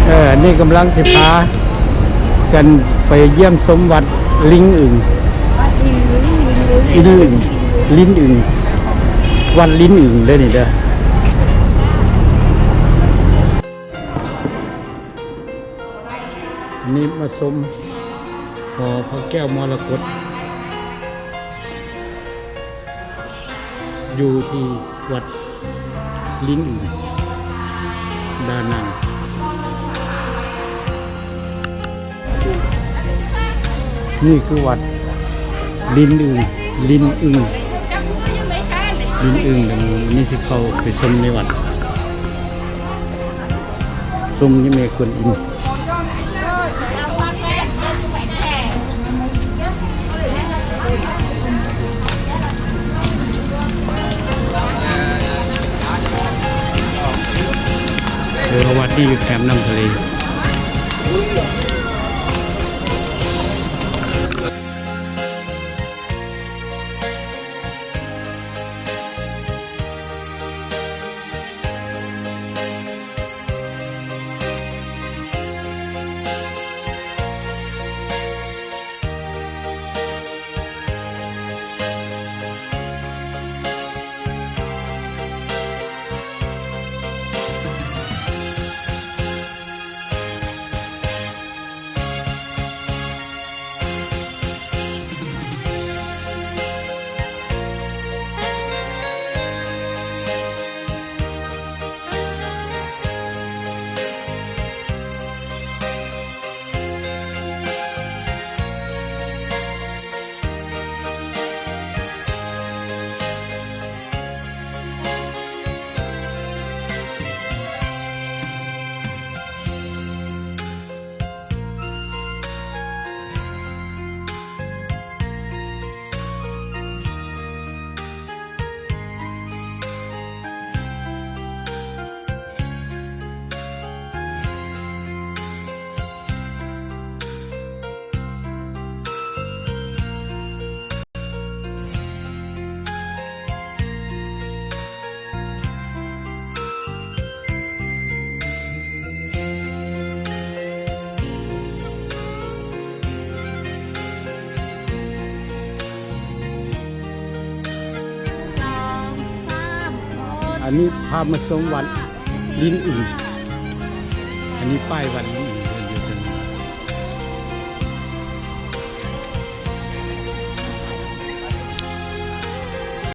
ເອີ ນີ້ກຳລັງຊິພາກັນໄປຢ້ຽມຊົມວັດລິງອຶ່ງ ລິງອຶ່ງ ລິນອຶ່ງ ວັດລິນອຶ່ງເດີ້ນີ້ເດີ້. ອັນນີ້ມາຊົມຫໍພະແກ້ວມໍລະກົດ ຢູ່ທີ່ວັດລິນອຶ່ງ ດານັງ. ນີ້ຄືວັດລິນອຶ່ງ ລິນອຶ່ງ ລິນອຶ່ງ. ດຽວມື້ນີ້ຊິເຂົ້າໄປຊົມໃນວັດ ຊົມຍາແມ່ກວນອິມ. ເອີ ວັດນີ້ຢູ່ແຄມນ້ຳທະເລ. ອັນນີ້ພາມາຊົມວັດລິນອຶ່ງ ອັນນີ້ປ້າຍວັດລິນອຶ່ງ.